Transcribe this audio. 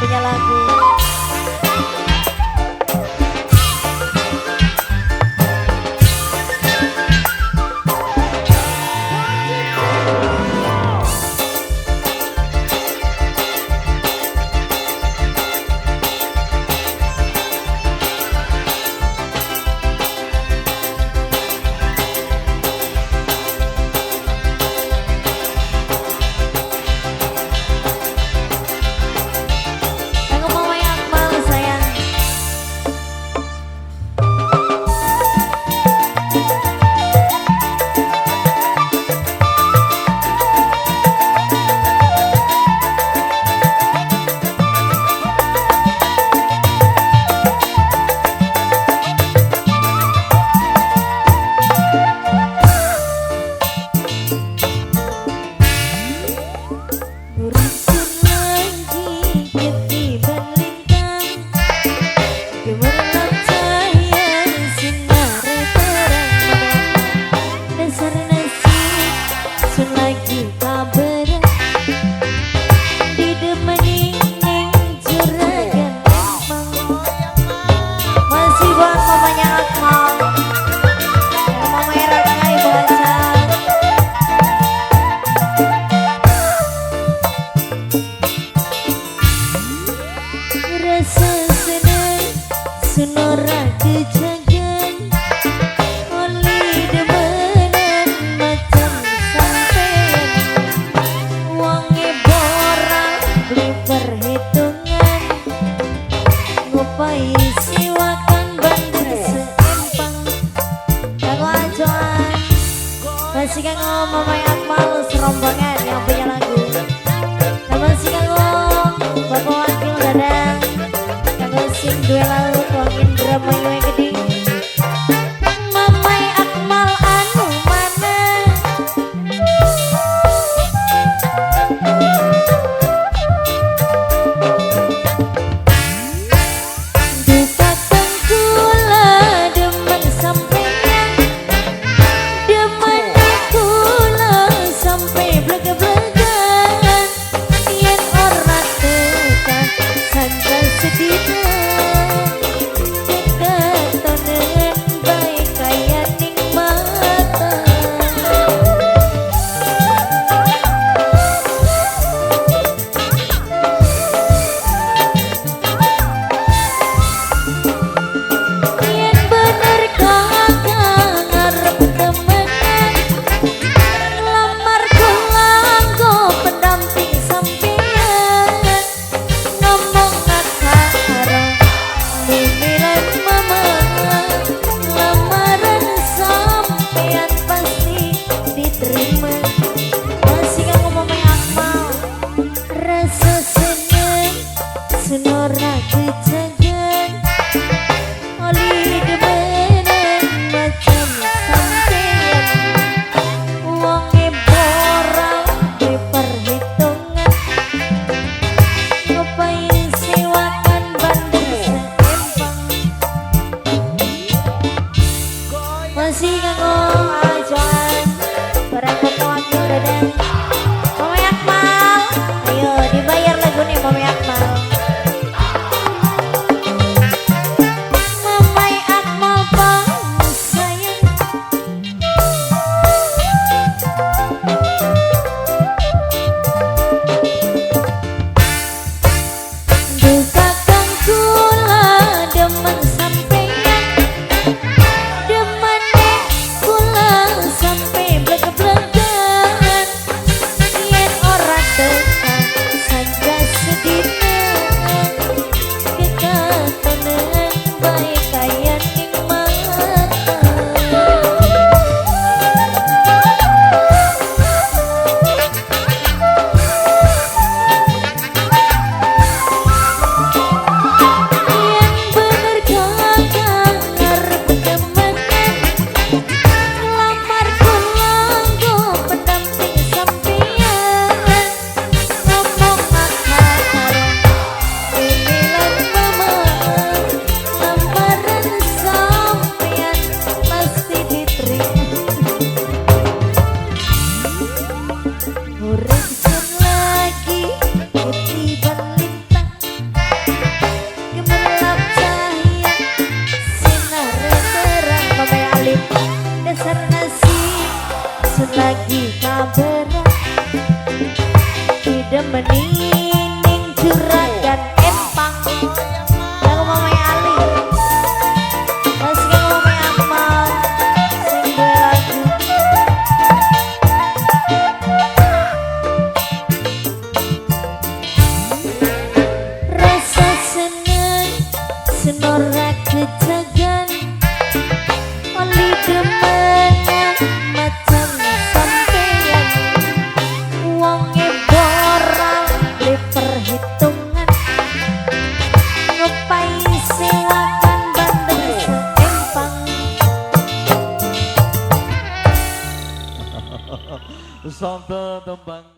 punya lagu. Masih kanggo Mamai Akmal serombongan yang punya lagu. Dan masih kanggo Bapak Wakil Dadang, kanggo sing duwe laut wong Indramayu Gede. Mamai Akmal anu mana? Duka kula demen sampeyan, demen sampai blega-blegan, yen ora tekan sangka sedina, ketonen bae kaya ning mata. Yen bener kakak ngarep temenan, lamar kula nggo pendamping sampeyan, ngomong karo mimi lan mama, lamaran sampeyan pasti diterima. Masih kanggo Mamai Akmal, rasa seneng senora kejagan, oli demenan macam sampeyan, wonge borang di perhitungan, ngapain sewakan bandar seempang. Masih kanggo ajuan barang Bapak Wakil Dadang, Mamai Akmal, ayo dibayar lagu nih Mamai Akmal. Ora kejagan oli demenan macam sampeyan. Wonge boral beli perhitungan, ngupai sewakan bandeng seempang. Sonten tembang.